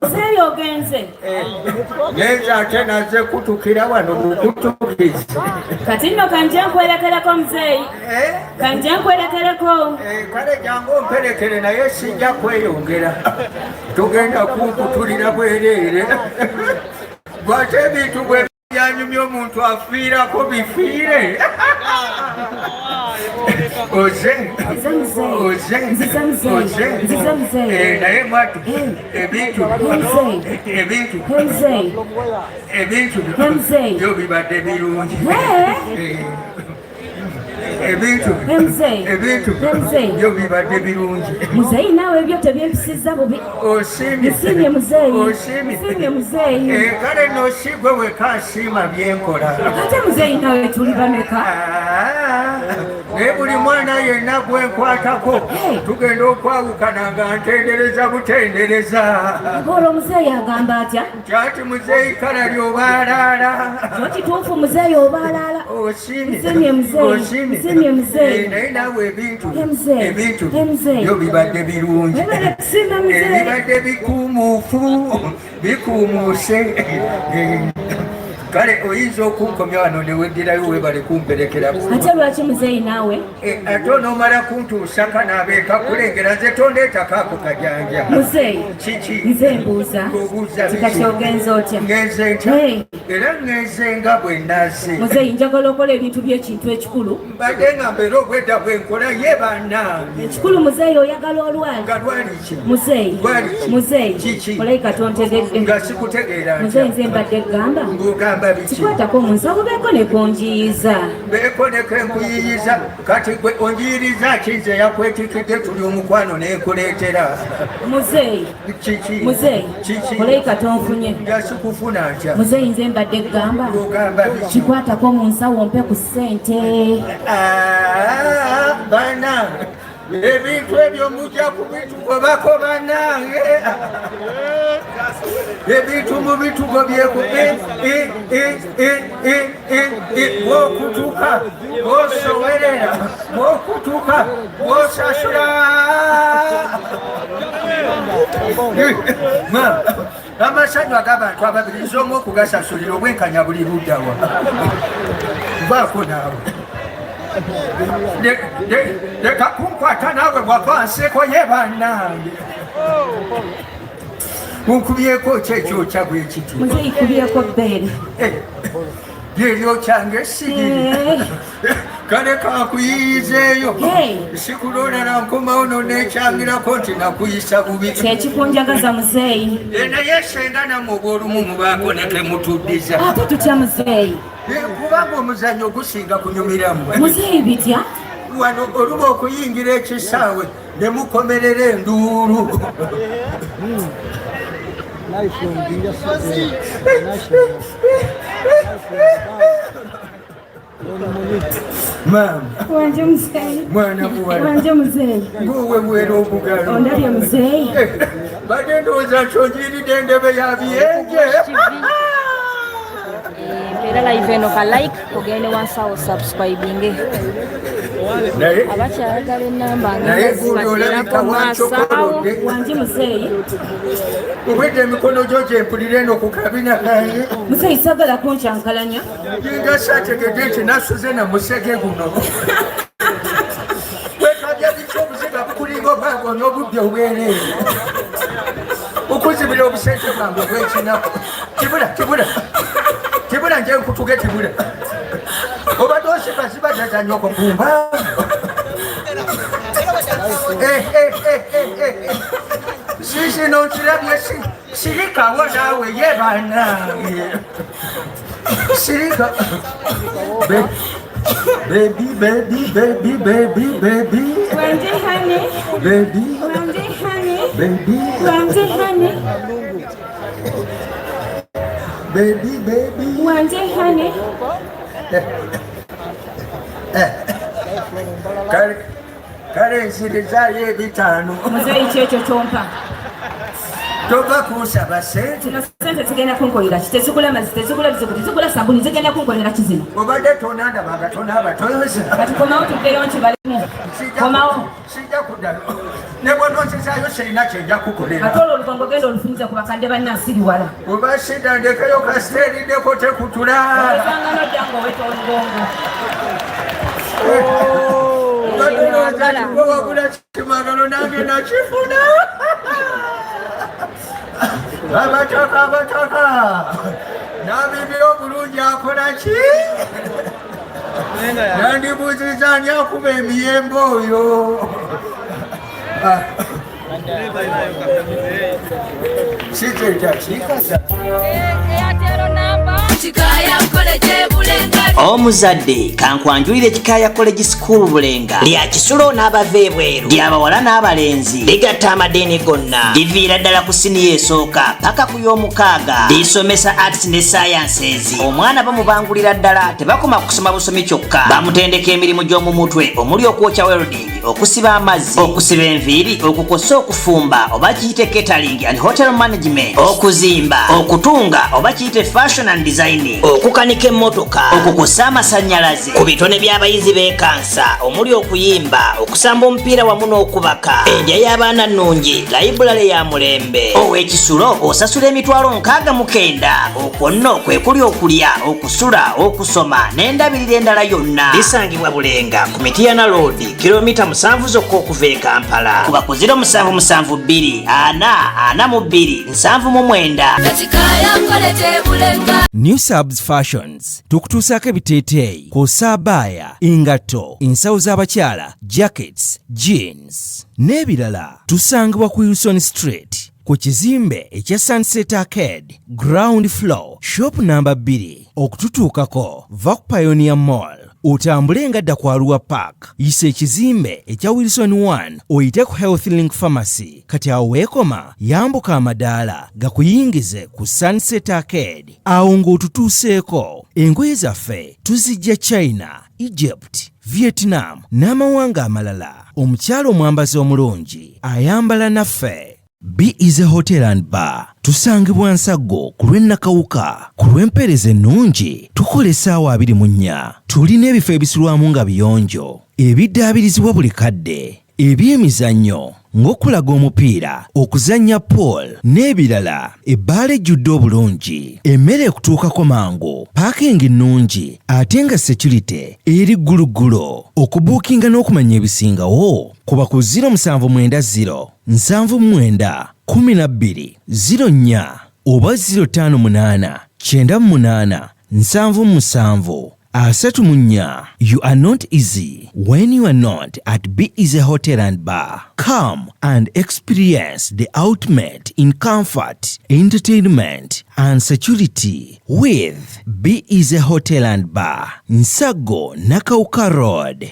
Muzeeyi ogenze. Eh, ngenze ate naze kutukira wano bukutukizi. Kati nno kanje nkwerekereko muzeeyi. Eh? Kanje nkwerekereko. Eh, kale jangu omperekere naye sijja kweyongera. Tugenda kunkutulira bwereere. Gwate ebintu bwe byanyumya omuntu afiirako bifiire oze oze oze eh, naye mwatu ebintu ebintu ebintu byo bibadde birungi. Eh. Ebintu ebintu byo bibadde birungi. Muzeeyi naawe ebyo tebyempisizza bubi. Osiimye. Nsiimye muzeeyi. Osiimye. Nsiimye muzeeyi. Eh, kale nosigwe weka asiima byenkola. Ate muzeeyi naawe tuli bameka? Ah, naye buli mwana yenna gwenkwatako tugenda okwawukana nga ntendereza butendereza. Olwo muzeeyi agamba atya? Kyati muzeeyi kalali obaalaala. Kyo kituufu muzeeyi obaalaala. Osiimye. Nsiimye muzeeyi. Osiimye. Nsiimye muzeeyi. Eh, naye naawe ebintu Muzeeyi. ebintu Muzeeyi. byo bibadde birungi. Webale kusiima muzeeyi. Ebibadde bikuumuufu bikuumuuse. Eh, kale oyinza okunkomya wano neweddirayo webale kumperekerako. Ate lwaki muzeeyi naawe? Eh, ate onoomala kuntuusaka n'abeeka kulengera nze tondeetako ako kajanja. Muzeeyi. Kiki? Nze mbuuza. Obuuza biki? Kati ogenze otya? Ngenze ntya? Hey. Era ngenze nga bwe naze. Muzeeyi njagala okola ebintu by'ekintu ekikulu. Mbadde nga mbeera obwedda bwe nkola ye bannange. Ekikulu muzeeyi oyagala olwali. Nga lwali ki? Muzeeyi. Lwali ki? Muzeeyi. Kiki? Olayika tontegedde. Nga sikutegeera ntya? Muzeeyi nze mbadde ggamba. Ng'ogamba biki? Kikwatako mu nsawo beeko ne kunjiyiza. Beeko ne kenkuyiyiza. Kati gwe onjiyiriza ki nze yakwetikidde tuli omukwano n'enkuleetera. Muzeeyi. Kiki? Muzeeyi. Kiki? Olayika tonfunye. Nga sikufuna ntya? Muzeeyi nze mbadde ggamba. Ng'ogamba biki? Kikwatako mu nsawo mpe ku ssente. Ah, bannange ebintu ebyo mujja kubitugobako bannange ebintu mubitugobyeku bwokutuka bwosowerera bwokutuka bwosasula. Amasanyu ag'abantu ababiri nze omu okugasasulira obwenkanya buli luddawa vaako naawe. Leka kunkwata naawe bwava nseko ye bannange. Nkubyeko ki ekyokya bwe kityo? Muzeeyi kubyeko bbeere. Eh, lyeryo kyange sigiri. Kale kankuyiyizeeyo. Sikulolala nkomawo nonekyangirako nti nakuyisa bubi. Kyekikunjagaza muzeeyi. Eh, naye senga nammwe obwolumu mubaako ne kemutuddiza. Ate tutya muzeeyi? Eh, kubanga omuzannyo gusinga kunyumiramu. Muzeeyi bitya? Wano oluba okuyingira ekisaawe ne mukomerera enduulu. Maama. Wanje muzeeyi. Mwana muwala. Wanje muzeeyi. Ng'owewera obugalo. Ondabye muzeeyi. Eh, badde ndowooza nti onjiiridde endebe ya biyenje. Era live eno ka like ogende wansi awo subscribinge. Naye abakyayagala enamba naye gundi olabika wancokolodde. Wanje muzeeyi. Obwedda emikono gyo gye mpulira eno ku kabina kange. Muzeeyi sagala kunkyankalanya. Nga saategedde nti nasuze na musege guno. Wekabya biki obuziga bukulinga obwabwo n'obubbi obwereere. Okuzibira obusente bwange obw'ekinaku. Kibula, kibula. Kibula nje nkutuge kibula. Obadde osiba siba tata nnyoko kumba. Eh, eh, eh, eh, eh. Sisino nkirabye sirikawo naawe ye bannange. Sirika. Baby, baby, baby, baby, baby. Wanje honey. Baby. Wanje honey. Baby. Wanje honey. Baby, baby. Wanje honey. Kale, kale nsirizaayo ebitaano. Muzeeyi ki ekyo kyompa? Tova kunsaba ssente. Zino ssente zigenda kunkolera ki? Tezigula mazzi, tezigula bizigo, tezigula sabuni, zigenda kunkolera ki zino? Obadde tonandaba nga tonaaba toyoza. Kati komawo tuddeyo nkibalemu. Komawo. Sijja kuddayo. Ne bw'ononzizaayo sirina kye nja kukolera. Ate olwo olugongo genda olufunyize ku bakadde bannansiriwala. Oba sida ndekeyo kasita eriddeko tekutula. Ogezanga n'ojja ng'oweta olugongo. Batolooza nti gwe wagula kimagalo nange nakifuna. Abataka abataka n'abibira obulungi akola ki? Nandibuuziza ani akuba emiyembe oyo? Omuzadde kankwanjulire Kikaaya College School Bulenga lya kisulo n'abava ebweru, lyabawala n'abalenzi, ligatta amadiini gonna, liviira ddala ku siniya esooka paka ku y'omukaaga, lisomesa arts ne sciences. Omwana bamubangulira ddala, tebakoma kusoma busomi kyokka, bamutendeka emirimu gy'omu mutwe omuli okwokya welding, okusiba amazzi, okusiba enviiri, okukosa okufumba oba kiyite catering and hotel management, okuzimba, okutunga oba kiyite fashion and designing, okukanika emmotoka, okukosa amasannyalaze. Ku bitone by'abayizi beekansa omuli okuyimba, okusamba omupiira wamu n'okubaka. Endya y'abaana nnungi, layibulale ya mulembe. Ow'ekisulo osasula 690,000, okwo nno kwe kuli okulya, okusula, okusoma n'endabirira endala yonna. Lisangibwa Bulenga ku Mityana Road, kilomita 7 zokka okuva e Kampala. Kuba ku 0772 4 42 79. New Subs Fashions tukutuusaako ebiteeteeyi kw'ossa abaaya, engatto, ensawo z'abakyala, jackets, jeans n'ebirala. Tusangibwa ku Wilson Street ku kizimbe ekya Sunset Arcade, ground floor, shop namba 2. Okututuukako va ku Pioneer Mall otambule nga dda ku Arua Park, yisa ekizimbe ekya Wilson 1 oyite ku Health Link Pharmacy. Kati awo weekoma, yambuka amadaala gakuyingize ku Sunset Arcade. Awo ng'otutuuseeko, engoye zaffe tuzijja China, Egypt, Vietnam n'amawanga amalala. Omukyala omwambazi omulungi ayambala naffe. Be Easy Hotel and Bar tusangibwa Nsaggo ku lw'e Nakawuka. Ku lw'empeereza ennungi tukola essaawa 24. Tulina ebifo ebisulwamu nga biyonjo, ebiddaabirizibwa buli kadde, eby'emizannyo ng'okulaga omupiira, okuzannya pool n'ebirala. Ebbaala ejjudde obulungi, emmere ekutuukako mangu, paakingi nnungi ate nga securite eri gguluggulo. Okubuukinga n'okumanya ebisingawo kuba ku 0790 79 12 04 oba 058 98 77 34. You are not easy when you are not at Be Easy Hotel and Bar. Come and experience the ultimate in comfort, entertainment and security with Be Easy Hotel and Bar, Nsago, Nakawuka Road.